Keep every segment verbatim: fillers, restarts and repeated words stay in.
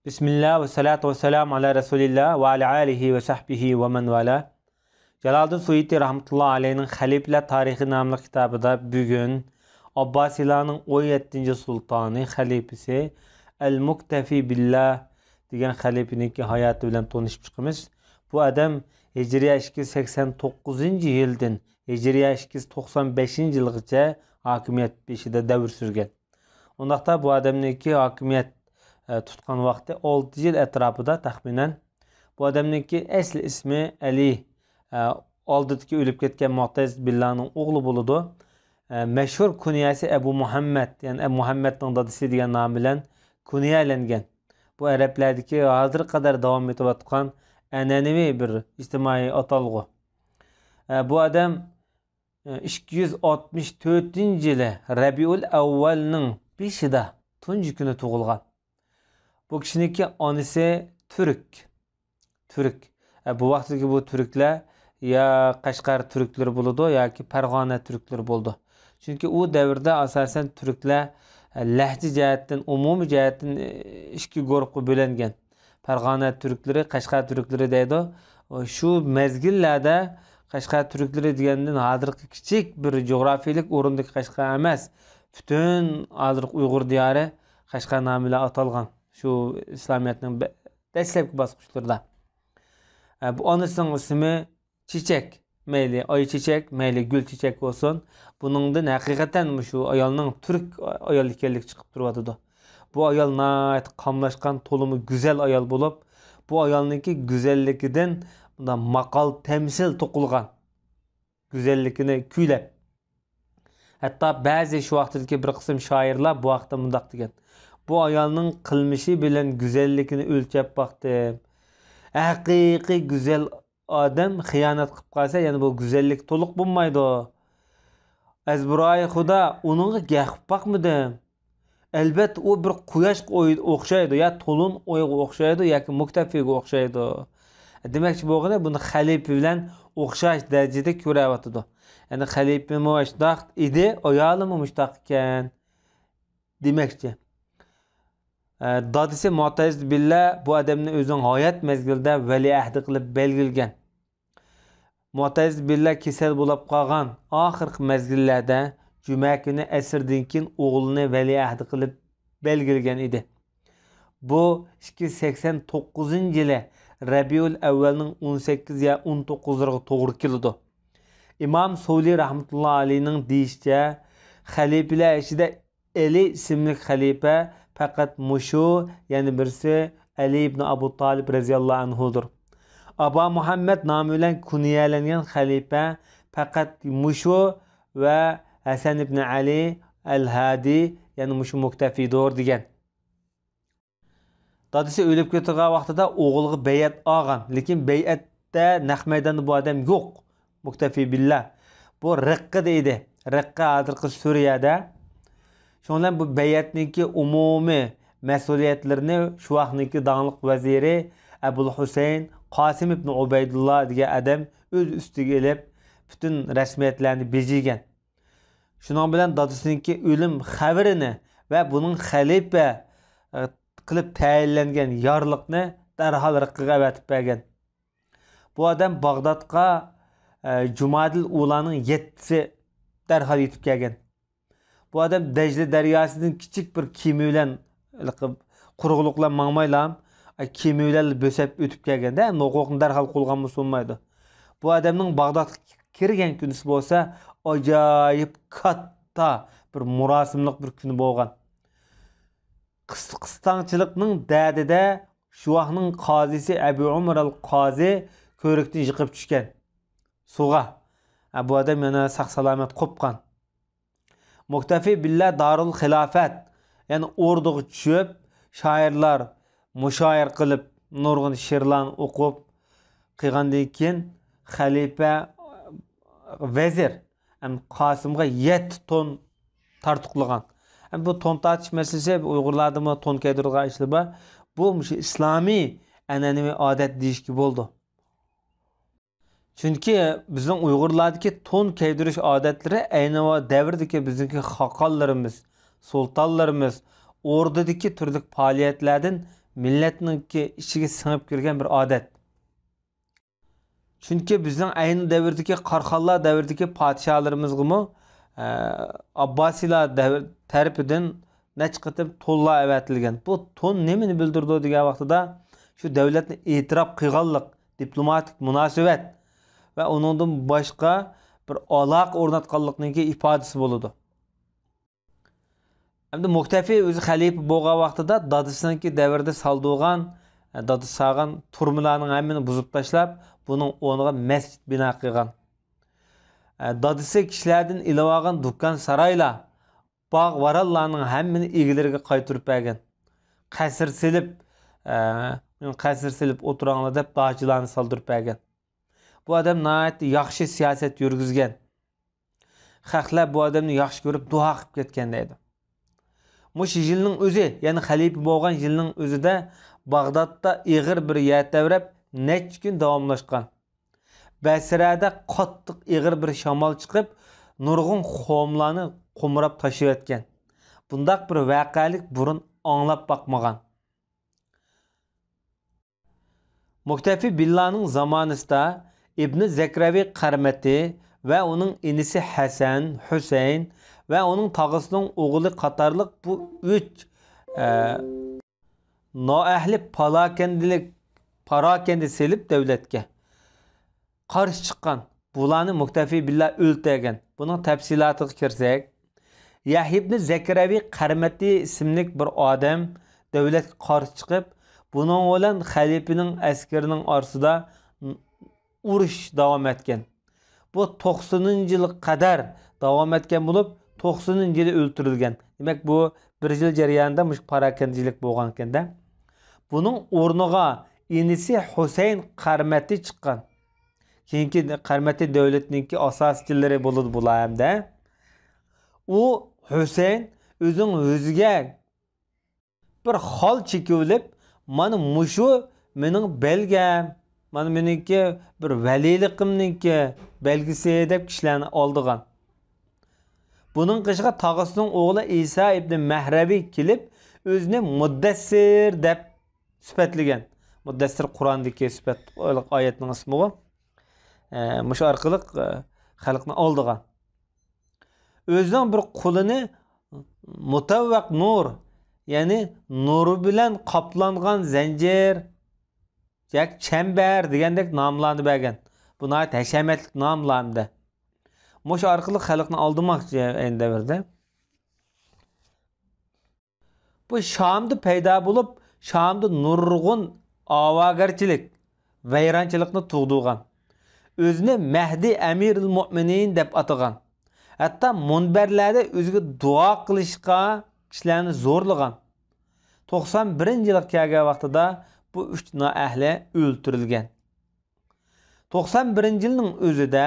بىسمىللا ۋەسسالاتۇ ۋەسسالامۇ ئالا رەسۇلىللا ۋە ئالا ئالىھى ۋە سەھبىھى ۋە مەن ۋالا. جالالىدىن سۇيۇتى رەھمەتۇللا ئەلەيھىنىڭ خەلىپىلەر تارىخى ناملىق كىتابىدا بۈگۈن ئابباسىيلارنىڭ ئون يەتتىنچى سۇلتانى، خەلىپىسى ئەل مۇكتەفى بىللا دېگەن خەلىپىنىڭكى ھاياتى بىلەن تونۇشۇپ چىقىمىز. بۇ ئادەم ھىجرىيە ئىككى يۈز سەكسەن توققۇزىنچى يىلدىن ھىجرىيە ئىككى يۈز توقسان بەشىنچى يىلغىچە ھاكىمىيەت بېشىدا دەۋر سۈرگەن. ئۇنداقتا بۇ ئادەمنىڭكى ھاكىمىيەت، ئە، تۇتقان ۋاقتى ئالتە يىل ئەتراپىدا تەخمىنەن. بۇ ئادەمنىڭكى ئەسلى ئىسمى ئەلى، ئە، ئالدىدىكى ئۆلۈپ كەتكەن مۇئتەز بىللانىڭ ئوغلى بولىدۇ. ئە، مەشھۇر كۇنيەسى ئەبۇ مۇھەممەد، يەنى ئەبۇ مۇھەممەدنىڭ دادىسى دېگەن نام بىلەن كۇنيەلەنگەن. بۇ ئەرەبلەردىكى ھازىرغا قەدەر داۋام ئېتىۋاتقان ئەنئەنىۋى بىر ئىجتىمائىي ئاتالغۇ. ئە، بۇ ئادەم ئىككى يۈز ئاتمىش تۆتىنچى يىلى رەبىئۇل ئەۋۋەلنىڭ بېشىدا تۇنجى كۈنى تۇغۇلغان. بۇ كىشىنىڭكى ئانىسى تۈرك. تۈرك. ئە، بۇ ۋاقىتتىكى بۇ تۈركلەر يا قەشقەر تۈركلىرى بولىدۇ ياكى پەرغانە تۈركلىرى بولىدۇ. چۈنكى ئۇ دەۋردە ئاساسەن تۈركلەر، ئە، لەھجە جەھەتتىن، ئومۇمىي جەھەتتىن، ئە، ئىككى گۇرۇپقا بۆلۈنگەن. پەرغانە تۈركلىرى، قەشقەر تۈركلىرى دەيدۇ. شۇ مەزگىللەردە قەشقەر تۈركلىرى دېگەندىن ھازىرقى كىچىك بىر جۇغراپىيىلىك ئورۇندىكى قەشقەر ئەمەس، پۈتۈن ھازىرقى ئۇيغۇر دىيارى قەشقەر نامى بىلەن ئاتالغان شۇ ئىسلامىيەتنىڭ بە-، دەسلەپكى باسقۇچلىرىدا. ئە، بۇ ئانىسىنىڭ ئىسمى چېچەك، مەيلى ئاي چېچەك، مەيلى گۈل چېچەك بولسۇن، بۇنىڭدىن ھەقىقەتەن مۇشۇ ئايالنىڭ تۈرك ئايال ئىكەنلىكى چىقىپ تۇرۇۋاتىدۇ. بۇ ئايال ناھايىتى قاملاشقان، تولىمۇ گۈزەل ئايال بولۇپ، بۇ ئايالنىڭكى گۈزەللىكىدىن مۇنداق ماقال تەمسىل توقۇلغان. گۈزەللىكىنى كۈيلەپ. ھەتتا بەزى شۇ ۋاقىتتىكى بىر قىسىم شائىرلار بۇ ھەقتە مۇنداق دېگەن: «بۇ ئايالنىڭ قىلمىشى بىلەن گۈزەللىكىنى ئۆلچەپ باقتىم. ھەقىقىي گۈزەل ئادەم خىيانەت قىلىپ قالسا، يەنە بۇ گۈزەللىك تولۇق بولمايدۇ. ئەزبۇرايى خۇدا ئۇنىڭغا گەپ قىلىپ باقمىدىم. ئەلۋەتتە، ئۇ بىر قۇياشقا ئوي-، ئوخشايدۇ، يا تولۇن ئويغا ئوخشايدۇ، ياكى مۇكتەفىگە ئوخشايدۇ.» دېمەكچى بولغىنى، بۇنى خەلىپە بىلەن ئوخشاش دەرىجىدە كۆرۈۋاتىدۇ. يەنى خەلىپىمۇ شۇنداق ئىدى، ئايالىمۇ مۇشۇنداق ئىكەن دېمەكچى. ئە، دادىسى مۇئتەز بىللە بۇ ئادەمنى ئۆزىنىڭ ھايات مەزگىلىدە ۋەلىئەھدى قىلىپ بەلگىلىگەن. مۇئتەز بىللە كېسەل بولاپ قالغان ئاخىرقى مەزگىللەردە جۈمە كۈنى ئەسىردىن كېيىن ئوغلىنى ۋەلىئەھدى قىلىپ بەلگىلىگەن ئىدى. بۇ ئىككى يۈز سەكسەن توققۇزىنچى يىلى رەبىئۇل ئەۋۋەلنىڭ ئون سەككىز يا ئون توققۇزلىرىغا توغرا كېلىدۇ. ئىمام سولى رەھمەتۇللا ئەلەيھىنىڭ دېيىشىچە، خەلىپىلەر ئىچىدە ئەلى ئىسىملىك خەلىپە پەقەت مۇشۇ، يەنە بىرسى ئەلى ئىبن ئەبۇ تالىپ رەزىياللاھۇ ئەنھۇدۇر. ئابا مۇھەممەد نامى بىلەن كۇنيەلەنگەن خەلىپە پەقەت مۇشۇ ۋە ھەسەن ئىبن ئەلى ئەل ھادى، يەنى مۇشۇ مۇكتەفىدۇر دېگەن. دادىسى ئۆلۈپ كېتىدىغان ۋاقتىدا ئوغلىغا بەيئەت ئالغان، لېكىن بەيئەتتە نەق مەيداندا بۇ ئادەم يوق. مۇكتەفى بىللا. بۇ رىققىدە ئىدى. رىققە ھازىرقى سۈرىيەدە. شۇنىڭ بىلەن بۇ بەيئەتنىڭكى ئومۇمىي مەسئۇلىيەتلىرىنى شۇ ۋاقىتنىڭكى داڭلىق ۋەزىرى ئەبۇل ھۈسەيىن قاسىم ئىبن ئۇبەيدۇللا دېگەن ئادەم ئۆز ئۈستىگە ئېلىپ، پۈتۈن رەسمىيەتلەرنى بېجىگەن. شۇنىڭ بىلەن دادىسىنىڭكى ئۆلۈم خەۋىرىنى ۋە بۇنىڭ خەلىپە، ئە، قىلىپ تەيىنلەنگەن يارلىقنى دەرھال رىققىغا ئەۋەتىپ بەرگەن. بۇ ئادەم باغدادقا، ئە، جۇمادىل ئۇلانىڭ يەتتىسى دەرھال يېتىپ كەلگەن. بۇ ئادەم دەجلە دەرياسىدىن كىچىك بىر كېمە بىلەن، ھېلىقى قۇرۇقلۇقلار ماڭمايلا، ئە، كېمە بىلەن بۆسۈپ ئۆتۈپ كەلگەندە، ھوقۇقنى دەرھال قولغا ئالمىسا بولمايدۇ. بۇ ئادەمنىڭ باغدادقا كىرگەن كۈنىسى بولسا ئاجايىپ كاتتا بىر مۇراسىملىق بىر كۈنى بولغان. قىس-، قىستاڭچىلىقنىڭ دەردىدە شۇ ۋاقىتنىڭ قازىسى ئەبۇ ئۇمر ئەل قازى كۆۋرۈكتىن يىقىپ چۈشكەن سۇغا. ھە، بۇ ئادەم يەنە ساق-سالامەت قوپقان. مۇكتەفى بىللە دارۇل خىلاپەت، يەنى ئوردىغا چۈشۈپ، شائىرلار مۇشائىرە قىلىپ، نۇرغۇن شېئىرلارنى ئوقۇپ قىلغاندىن كېيىن، خەلىپە ۋەزىر، ھەم قاسىمغا يەتتە تون تارتۇقلىغان. ھەم بۇ تون تارتىش مەسىلىسى ئۇيغۇرلاردىمۇ تون كىيدۈرىدىغان ئىشلار بار. بۇ مۇشۇ ئىسلامىي ئەنئەنىۋى ئادەت دېيىشكە بولىدۇ. چۈنكى بىزنىڭ ئۇيغۇرلاردىكى تون كىيدۈرۈش ئادەتلىرى ئەينى ۋا دەۋردىكى بىزنىڭكى خاقانلىرىمىز، سۇلتانلىرىمىز ئوردىدىكى تۈرلۈك پائالىيەتلەردىن مىللەتنىڭكى ئىچىگە سىڭىپ كىرگەن بىر ئادەت. چۈنكى بىزنىڭ ئەينى دەۋردىكى قاراخانلار دەۋرىدىكى پادىشاھلىرىمىزغىمۇ، ئە، ئابباسىيلار دەۋر تەرىپىدىن نەچچە قېتىم تونلار ئەۋەتىلگەن. بۇ تون نېمىنى بىلدۈرىدۇ دېگەن ۋاقتىدا، شۇ دۆلەتنى ئېتىراپ قىلغانلىق، دىپلوماتىك مۇناسىۋەت ۋە ئۇنىڭدىن باشقا بىر ئالاقە ئورناتقانلىقنىڭكى ئىپادىسى بولىدۇ. ئەمدى مۇكتەفى ئۆزى خەلىپە بولغان ۋاقتىدا دادىسىنىڭكى دەۋرىدە سالدۇرغان، دادىسى سالغان تۈرمىلەرنىڭ ھەممىنى بۇزۇپ تاشلاپ، بۇنىڭ ئورنىغا مەسچىت بىنا قىلغان. دادىسى كىشىلەردىن ئېلىۋالغان دۇكان سارايلار، باغ ۋارانلارنىڭ ھەممىنى ئىگىلىرىگە قايتۇرۇپ بەرگەن. قەسىر سېلىپ، قەسىر سېلىپ ئولتۇراڭلار دەپ داچىلارنى سالدۇرۇپ بەرگەن. بۇ ئادەم ناھايىتى ياخشى سىياسەت يۈرگۈزگەن. خەقلەر بۇ ئادەمنى ياخشى كۆرۈپ دۇئا قىلىپ كەتكەن دەيدۇ. مۇشۇ يىلنىڭ ئۆزى، يەنى خەلىپە بولغان يىلنىڭ ئۆزىدە باغدادتا ئېغىر بىر يەر تەۋرەپ نەچچە كۈن داۋاملاشقان. بەسرەدە قاتتىق ئېغىر بىر شامال چىقىپ، نۇرغۇن قوملارنى قومۇراپ تاشلىۋەتكەن. بۇنداق بىر ۋەقەلىك بۇرۇن ئاڭلاپ باقمىغان. مۇكتەفى بىللانىڭ زامانىسىدا ئىبنى زەكرەۋى قەرمەتى ۋە ئۇنىڭ ئىنىسى ھەسەن، ھۈسەيىن ۋە ئۇنىڭ تاغىسىنىڭ ئوغلى قاتارلىق بۇ ئۈچ، ئە، نائەھلى پالاكەندىلىك، پاراكەندە سېلىپ دۆلەتكە قارشى چىققان. بۇلارنى مۇكتەفى بىللا ئۆلتۈرگەن. بۇنىڭ تەپسىلاتىغا كىرسەك، يەھيىبنى زەكرەۋى قەرمەتى ئىسىملىك بىر ئادەم دۆلەتكە قارشى چىقىپ، بۇنىڭ بىلەن خەلىپىنىڭ ئەسكىرىنىڭ ئارىسىدا ئۇرۇش داۋام ئەتكەن. بۇ توقسىنىنچى يىلغا قەدەر داۋام ئەتكەن بولۇپ، توقسىنىنچى يىلى ئۆلتۈرۈلگەن. دېمەك، بۇ بىر يىل جەريانىدا مۇشۇ پاراكەندىچىلىك بولغان ئىكەندە. بۇنىڭ ئورنىغا ئىنىسى ھۈسەيىن قەرمەتى چىققان. كېيىنكى قەرمەتى دۆلىتىنىڭكى ئاساسچىلىرى بولىدۇ بۇلار ھەمدە. ئۇ ھۈسەيىن ئۆزىنىڭ يۈزىگە بىر خال چېكىۋېلىپ، مانا مۇشۇ مېنىڭ بەلگەم، مانا مېنىڭكى بىر ۋەلىيلىقىمنىڭكى بەلگىسى دەپ كىشىلەرنى ئالدىغان. بۇنىڭ قېشىغا تاغىسىنىڭ ئوغلى ئىسا ئىبنى مەھرەۋى كېلىپ، ئۆزىنى مۇددەسسىر دەپ سۈپەتلىگەن. مۇددەسسىر قۇراندىكى سۈپەت، ئايەتنىڭ ئىسمىغۇ. ئە، مۇشۇ ئارقىلىق، ئە، خەلقنى ئالدىغان. ئۆزىنىڭ بىر قولىنى مۇتەۋۋەق نۇر، يەنى نۇر بىلەن قاپلانغان زەنجىر ياكى چەمبەر دېگەندەك ناملارنى بەرگەن. بۇ ناھايىتى ھەشەمەتلىك ناملار ھەمدە. مۇشۇ ئارقىلىق خەلقنى ئالدىماقچى ئەينى دەۋردە. بۇ شامدا پەيدا بولۇپ، شامدا نۇرغۇن ئاۋارىگەرچىلىك، ۋەيرانچىلىقنى تۇغدۇرغان. ئۆزىنى مەھدى ئەمىرۇل مۆمىنىن دەپ ئاتىغان. ھەتتا مۇنبەرلەردە ئۆزىگە دۇئا قىلىشقا كىشىلەرنى زورلىغان. توقسان بىرىنچى يىلغا كەلگەن ۋاقتىدا بۇ ئۈچ نائەھلى ئۆلتۈرۈلگەن. توقسان بىرىنچى يىلنىڭ ئۆزىدە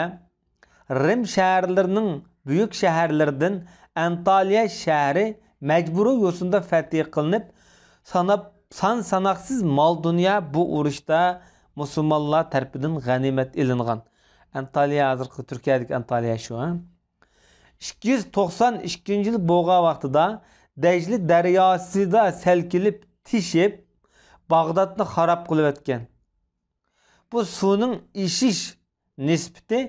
رىم شەھەرلىرىنىڭ بۈيۈك شەھەرلىرىدىن ئەنتالىيە شەھىرى مەجبۇرىي يوسۇندا فەتھى قىلىنىپ، ساناپ، سان ساناقسىز مال دۇنيا بۇ ئۇرۇشتا مۇسۇلمانلار تەرىپىدىن غەنىيمەت ئېلىنغان. ئەنتالىيە، ھازىرقى تۈركىيەدىكى ئەنتالىيە شۇ، ھە؟ ئىككى يۈز توقسان ئىككىنچى يىل بولغان ۋاقتىدا دەجلى دەرياسىدا سەل كېلىپ تېشىپ، باغدادنى خاراب قىلىۋەتكەن. بۇ سۇنىڭ ئېشىش نىسبىتى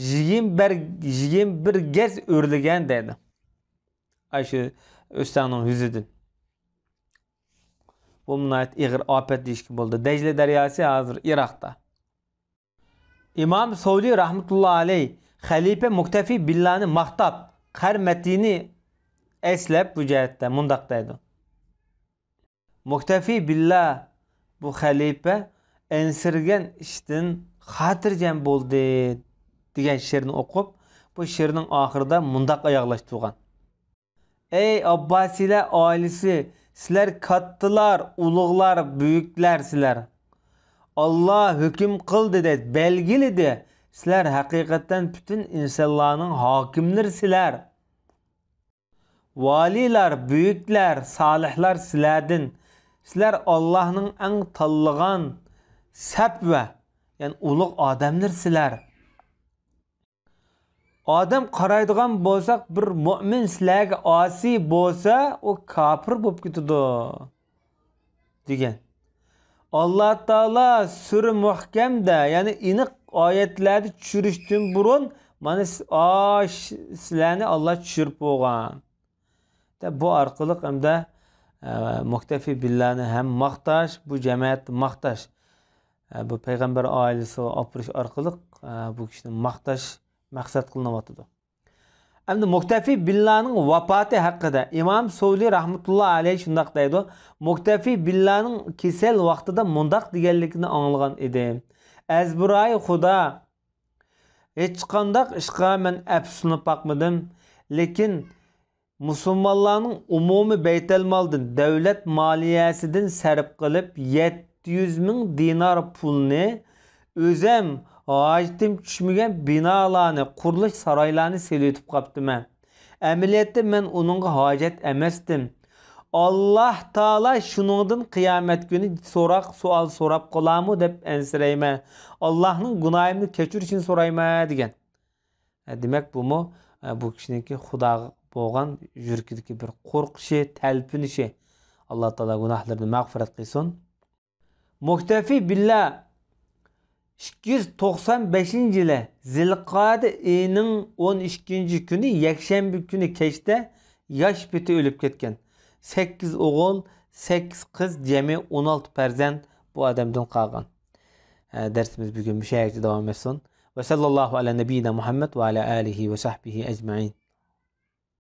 يىگىرمە بىر، يىگىرمە بىر گەز ئۆرلىگەن دەيدۇ. ئاشۇ ئۆستەڭنىڭ يۈزىدىن. بۇ ناھايىتى ئېغىر ئاپەت دېيىشكە بولىدۇ. دەجلە دەرياسى ھازىر ئىراقتا. ئىمام سەۋرى رەھمەتۇللا ئەلەيھ خەلىپە مۇكتەفى بىللانى ماختاپ، قەرمەتىنى ئەسلەپ بۇ جەھەتتە مۇنداق دەيدۇ. مۇكتەفى بىللا بۇ خەلىپە ئەنسىرىگەن ئىشتىن خاتىرجەم بولدى دېگەن شېئىرنى ئوقۇپ، بۇ شېئىرنىڭ ئاخىرىدا مۇنداق ئاياغلاشتۇرغان. ئەي ئابباسىيلەر ئائىلىسى، سىلەر كاتتىلار، ئۇلۇغلار، بۈيۈكلەر سىلەر. ئاللا ھۆكۈم قىلدى دەپ بەلگىلىدى. سىلەر ھەقىقەتەن پۈتۈن ئىنسانلارنىڭ ھاكىملىرى سىلەر. ۋالىيلار، بۈيۈكلەر، سالىھلار سىلەردىن. سىلەر ئاللانىڭ ئەڭ تاللىغان سەپۋە، يەنى ئۇلۇغ ئادەملىرى سىلەر. ئادەم قارايدىغان بولساق، بىر مۆمىن سىلەرگە ئاسىي بولسا، ئۇ كاپىر بولۇپ كېتىدۇ، دېگەن. ئاللا تائالا سۈرە مۇھكەمدە، يەنى ئېنىق ئايەتلەردە چۈشۈرۈشتىن بۇرۇن، مانا، س-، ئا، ش-، سىلەرنى ئاللا چۈشۈرۈپ بولغان. دەپ، بۇ ئارقىلىق ئەمدى، ئە، مۇكتەفى بىللانى ھەم ماختاش، بۇ جەمەتنى ماختاش، ئە، بۇ پەيغەمبەر ئائىلىسىگە ئاپىرىش ئارقىلىق، ئە، بۇ كىشىنى ماختاش مەقسەت قىلىنىۋاتىدۇ. ئەمدى مۇكتەفى بىللانىڭ ۋاپاتى ھەققىدە ئىمام سۇۋلى رەھمەتۇللا ئەلەيھ شۇنداق دەيدۇ: مۇكتەفى بىللانىڭ كېسەل ۋاقتىدا مۇنداق دېگەنلىكىنى ئاڭلىغان ئىدىم: ئەزبىرايى خۇدا، ھېچقانداق ئىشقا مەن ئەپسۇسلىنىپ باقمىدىم، لېكىن مۇسۇلمانلارنىڭ ئومۇمىي بەيتەلمالدىن، دۆلەت مالىيەسىدىن سەرپ قىلىپ، يەتتە يۈز مىڭ دىنار پۇلنى ئۆزەم ھاجىتىم چۈشمىگەن بىنالارنى، قۇرۇلۇش سارايلارنى سېلىۋېتىپ قاپتىمەن. ئەمەلىيەتتە مەن ئۇنىڭغا ھاجەت ئەمەستىم. ئاللا تائالا شۇنىڭدىن قىيامەت كۈنى سوراق، سوئال سوراپ قالارمۇ دەپ ئەنسىرەيمەن. ئاللانىڭ گۇناھىمنى كەچۈرۈشىنى سورايمەن، دېگەن. ئە، دېمەك، بۇمۇ، ئە، بۇ كىشىنىڭكى خۇداغا بولغان يۈرىكىدىكى بىر قورقۇشى، تەلپۈنۈشى. ئاللا تائالا گۇناھلىرىنى مەغپىرەت قىلسۇن. مۇكتەفى بىللا ئىككى يۈز توقسان بەشىنچى يىلى زىلقەدە ئېيىنىڭ ئون ئىككىنچى كۈنى، يەكشەنبە كۈنى كەچتە ياش پېتى ئۆلۈپ كەتكەن. سەككىز ئوغۇل، سەككىز قىز، جەمئىي ئون ئالتە پەرزەنت بۇ ئادەمدىن قالغان. ئە، دەرسىمىز بۈگۈن مۇشۇ يەرگىچە داۋام ئەتسۇن. ۋە سەللەللاھۇ ئەلە نەبىييىنا مۇھەممەد ۋە ئەلە ئالىھى ۋە سەھبىھى ئەجمەئىن.